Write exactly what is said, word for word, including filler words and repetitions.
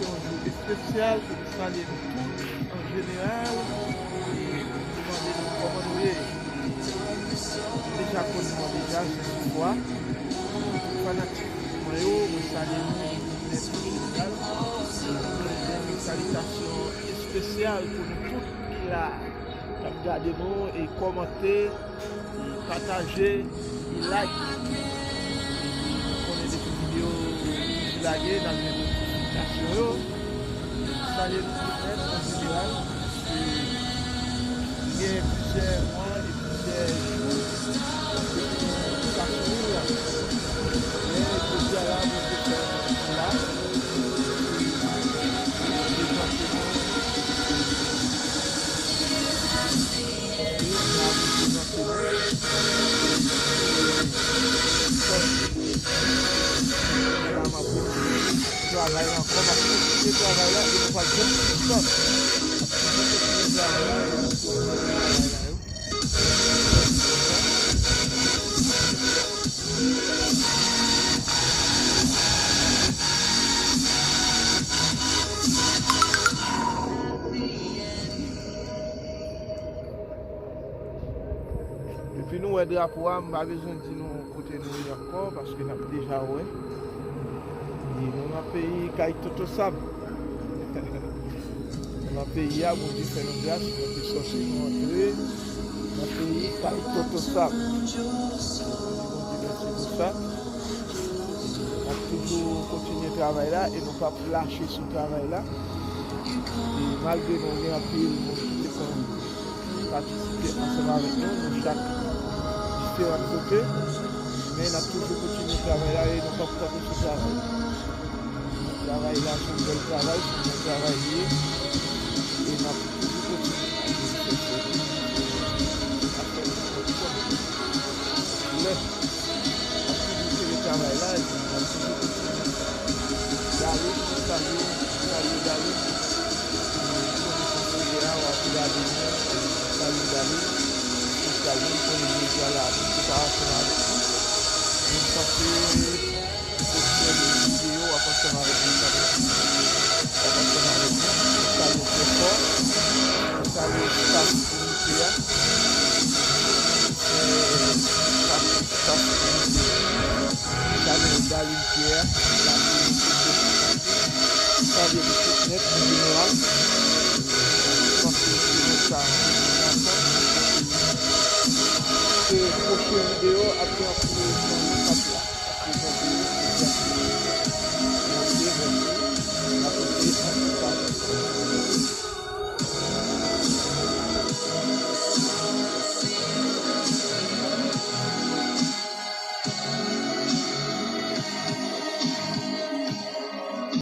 Yon jou espesyal pou nou salye nou tout an jeneral. E nou mande nou kòman nou ye. Nou deja konn nou an deja, se sou fwa. Tout fanatik mwen yo, mwen salye nou nèt an jeneral. Mwen gen yon salitasyon espesyal pou nou tout ki la, k ap gade nou e kòmante. E pataje, e like. Konnen depi videyo toujou lage, n ap jwenn notifikasyon yo. Salye nou tout nèt an jeneral, paske gen plizyè mwa e plizyè jou depi nou pa sou la. Men jodi a la, Bondye fè nou la. Prezante nou. Travay la ankò, m ap kontinye travay la e nou pral kontinye stòp. M ap toujou kontinye travay la e nou kontinye travay la yo. Epi nou wè drapo a, m pa bezwen di nou kote nou ye ankò, paske n ap deja wè. E nou nan peyi kay Toto Sab. Nou nan peyi a, Bondye fè nou gras, nou te sòti, nou antre nan peyi kay Toto Sab. Bondye mèsi pou sa. N ap toujou kontinye travay la e nou p ap lache sou travay la. E malgre nou gen anpil moun ki te konn patisipe ansanm avèk nou, nou chak diferan kote, men n ap toujou kontinye travay la e nou p ap kanpe sou travay la. Travay la se yon bèl travay, se yon bon travay li ye, e n ap toujou kontinye. Lè ap toujou sere travay la, epi n ap toujou kontinye. Dali, nou salye, nou salye Dali. Kote konseye a, w ap gade nou, salye Dali. Espesyalman, m konnen jodi a la, nou se pa ansanm avèk nou. Men m panse, pwochen videyo, w ap ansanm avèk nou, w ap ansanm avèk nou. Nou salye w trè fò. Nou salye staff Unité a. Staff, staff Unité a. Salye Darline Pierre, salye tout ekip la, salye nou tout nèt an jeneral. Paske se nou sa, se pwochen videyo ap gen anpil moun k ap